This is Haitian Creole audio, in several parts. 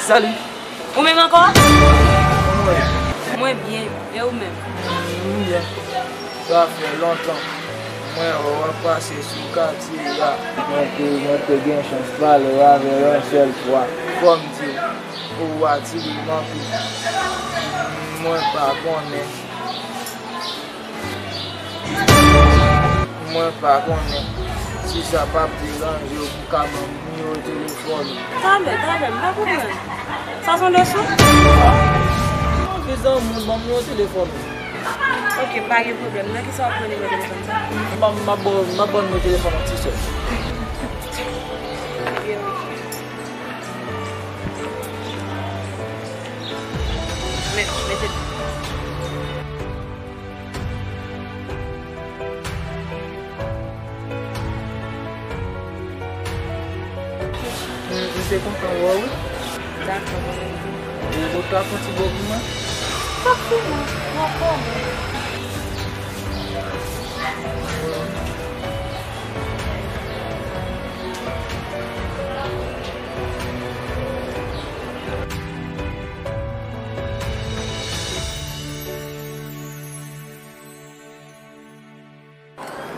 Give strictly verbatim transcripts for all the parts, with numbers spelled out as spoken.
Salut. Ou menm ankò? Mwen byen, e ou menm? M byen. Sa fè lontan. Mwen wè w ap pase sou katye a. Mwen te, mwen te gen chans pale avè w yon sèl fwa. Fò m di w, ou atire m anpil. Mwen pa konnen. Mwen pa konnen si sa p ap deranje w pou ka ban m nimewo telefòn ou. Talè, talè, m pa konprann. Sa se yon leson? Mwen vle zanmi w ban m nimewo telefòn ou. Ok, pa gen pwoblèm. Nan kisa w ap pran nimewo telefòn sa? M ap, m ap ba w, m ap ba w nimewo telefòn ou, ti sè. Ok, ok. Mete, mete. M, m te kontan wè w wi. Dakò. E ou ta pran ti bo pou mwen? Fòk pou mwen, mwen pran.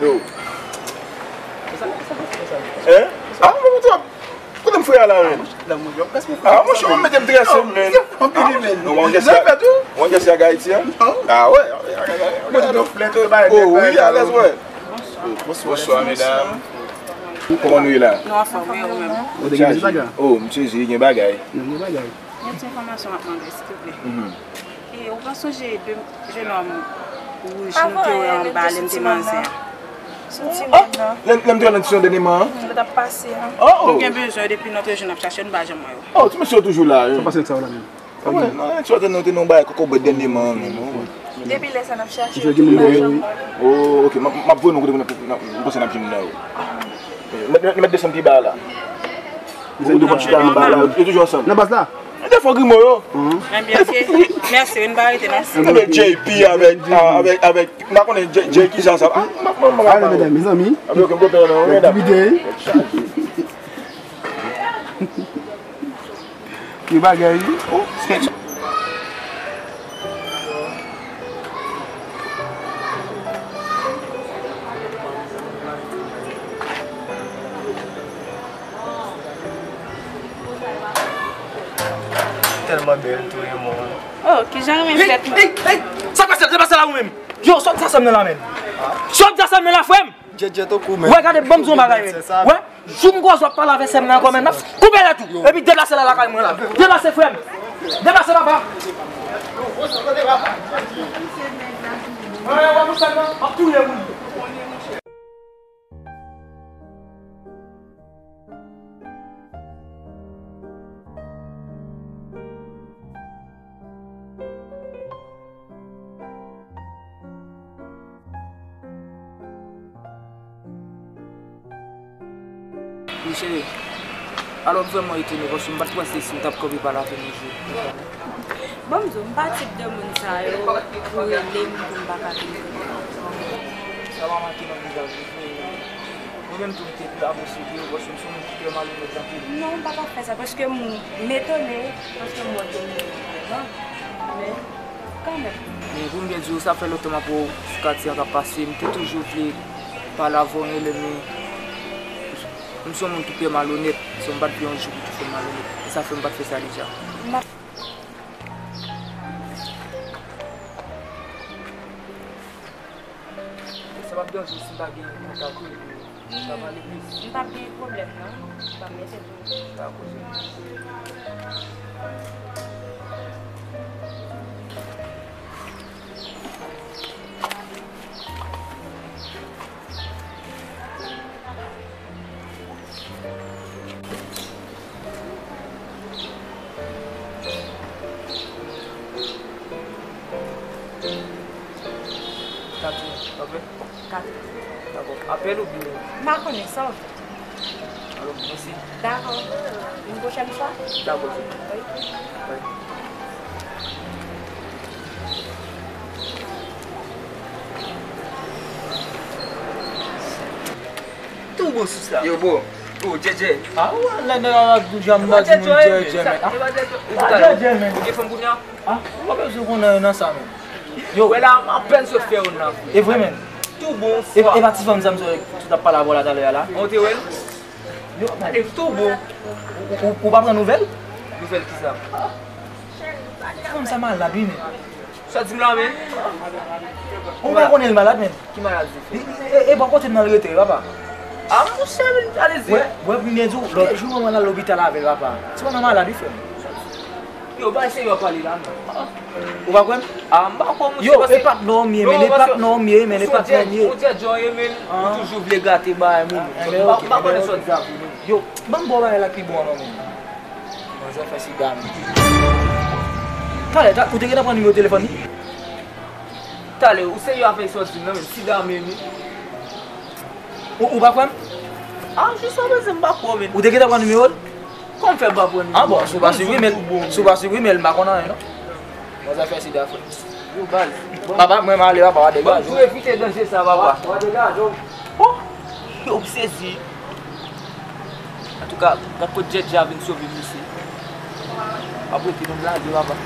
Yo. Hein? Ah, mwen kontan. Kote m frè a la menm? Ah, monchè, w mete m trè senp menm. Non, w gen sa, w gen sa Ayiti an? Ah, wè. Oh, wi, alèz, wè. Bonswa, medam. Kòman nou ye la? Nou anfòm, wi, ou menm? Chaje. Oh, m sezi, gen bagay. Gen ti enfòmasyon m ap mande, silvouplè. E ou pa sonje de jenòm wouj nou te wè anba lè m te manzè a? Oh, lè, lè m te wè nan ti yon dènye man an? Yo t ap pase a. Oh, oh. Nou gen bezwen depi nou te jwenn ap chache, nou pa janm wè yo. Oh, ti mesye yo toujou la, wi. Sa pase nèg sa yo la menm? Ah, wè, non, nèg sa yo te nan, te nan yon bagay kokobwèt dènye man an menm, wi. Depi lè sa n ap chache yo, nou pa janm wè yo. Oh, ok, m ap, m ap voye nou kote pou n ap, n ap, m panse n ap jwenn nan yo. Mèt, mèt, mèt desann pi ba la. Ou de kòm chita anba la, yo toujou ansanm. Nan baz la? Mwen te fè grimo yo. Ebyen, ok. Mèsi, wi, n pa rete, non. Tande J P avèk, avèk, avèk, m pa konnen J, J ki sa, sa. Ah, m ap, m ap, m ap, ale, medam, mezanmi. Ebyen, ok, m kontan, non, medam. Aktivite. Ki bagay, wi. Oh, tèlman bèl tou, e mwen. Oh, kijan renmen fèt mwen. Hey, hey, hey! Sa pase, sa pase la ou menm? Yo, sòt sa sèm nan la, menm. Sòt sa sèm nan la, frè m! Djèdjè tankou menm. Wè, gade, ban m di w yon bagay, menm. Wè, jou m kwè w ap pale avè sè m nan ankò, menm, n ap koupe tèt ou. Epi deplase la lakay mwen la. Deplase, frè m. Deplase, papa. Wè, wè, wè, m ap touye moun. Wi, cheri. Alò, m vrèman etone paske m pa t panse si w t ap kanpe pale avè m yon jou. Bon, m di w, m pa tip de moun sa yo pou rele m pou m pa ka vin kote w. Sa pa make nan vizaj ou, frè. Mwen menm tou, m te pli apresye ke w paske m se yon moun ki trè malonèt anpil. Non, m pa ka fè sa paske m, m etone paske m wè ke m devan. Men, kanmenm. Men pou m byen di w, sa fè lontan m ap wè w sou katye a k ap pase. M te toujou vle pale avè w yon lè, men m se yon moun ki trè malonèt. So, m pa t vle yon jou pou tou fè m malonèt. E sa fè m pa t fè sa deja. M ap Sa p ap deranje w si m ta gen kontak ou epi n ta pale plis? M p ap gen pwoblèm, non. M p ap mete tou. Dakò, cheri. Kat jou, apre? Kat. Dakò. Apèl oubyen? M pa konnen, sa w vle. Alò, mèsi. Dakò. Yon pwochèn fwa? Dakò, cheri. Wi. Wi. Tou bon sou sa. Yo, bro. Oh, Djèdjè. Ah, ou wè, lè nèg la ap di m, ap di moun Djèdjè, men. Ah, Djèdjè, men. Ou gen fanm kounye a? Ah, ou pa bezwen konnen nan sa, men. Yo. Wè la, m apèn sot fè youn nan. E vre, men. Tou bon, e, e pa ti fanm sa m sot ap pale avè w la talè a la? Ou te wè l? Yo, men. E tou bon. Ou, ou, ou pa pran nouvèl? Nouvèl kisa? Fanm sa malad, wi, men. Sa di m la, men? Ou pa konnen l malad, men. Ki maladi li fè? E, e, e bò kote m nan l rete, papa. Ah, monchè, men, ale di. Wè, wè, m byen di w, lòt jou, manman l al lopital avè l, papa. Ti manman malad, wi, frè m. Yo, bay serye w ap pale la, non. Ou pa kwè m? Ah, m pa kwè, monchè. Yo, e pa t non m ye, men, e pa t non m ye, men, e pa t non m ye. Ou Djèdjè w ye, men, ou toujou vle gate bagay moun. M pa konnen sa w di a vre, men. Yo, ban m ba w bagay la ki bon an, non, men. Manzè fè sida, men. Talè, ta, ou te gentan pran nimewo telefòn li? Talè, ou serye avèk sa w di m nan, men sida menm, wi. Ou, ou pa kwè m? Ah, jis sa, men, m pa kwè w, men. Ou te gentan pran nimewo l? Kòman m fè m pa pran nimewo l? Ah, bon, si w pa siprimen l, si w pa siprimen l, m pa konn anyen, non. Manzè fè sida, frè. Yo, baz. Papa, mwen, m ale, papa, w a degaje w. Bon, tou evite danje sa, papa. W a degaje w. Oh! Yo, m sezi. Antouka, gad kot Djèdjè a vin sove misye. W ap rete nan blage, papa.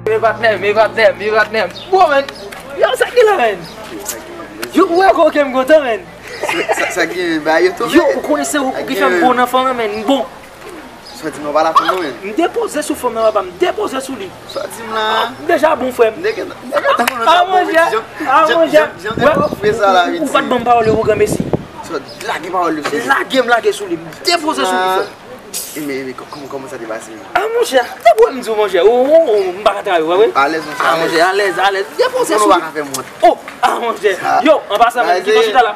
Men patnè m, men patnè m, men patnè m. Bon, men. Yo, sa ki la, men? Yo, ou wè koke m kontan, men. Sa, sa, sa gen, ba, yo tonbe. Yo, ou konnen se ou ki fè m bon nan fanm nan, men. M bon. Sa w di m nan pa la fanm nan, men. M depoze sou fanm nan, papa, m depoze sou li. Sa w di m la? M deja bon, frè m. M te gentan, m te gentan konnen sa bon, men. Ah, monchè. Jan, jan, jan, jan m te ofri sa la, ou pa t ban m pawòl yo pou granmesi. Sa w lage pawòl yo sou li? Lage m lage sou li. M depoze sou li, frè. E men, e men, kò-, kòman, kòman sa te pase menm? Ah, monchè, te pou m di w, monchè. Oh, oh, oh, m pa ka travay, ou pa vre? Alèz, monchè, alèz. Ah, monchè, alèz, alèz. Depoze sou li, frè. Oh, ah, monchè. Yo, an pasan, men, kite w chita la.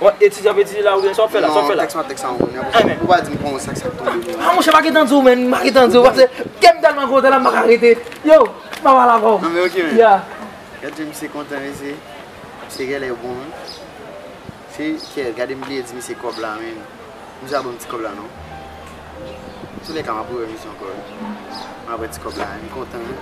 Wè, etidye ap etidye la, oubyen sa w ap fè la, sa w ap fè la? Non, tèks pa tèks sa, ou konnen. Ou pa di m kòman sa k ap tonbe. Ah, monchè, pa gentan di w, men, pa gentan di w, paske kè m tèlman kontan la, m pa ka rete. Yo, m pa pale avè w. Non, men ok, men. Yeah. Gad jan misye kontan, mesye. Misye genlè bon, wi. Se kè, gade m bliye di misye kòb la, men. Misye a ban m ti kòb la, non. Antoulèka, m ap rewè misye ankò, wi. M ap pran ti kòb la, m kontan, wi.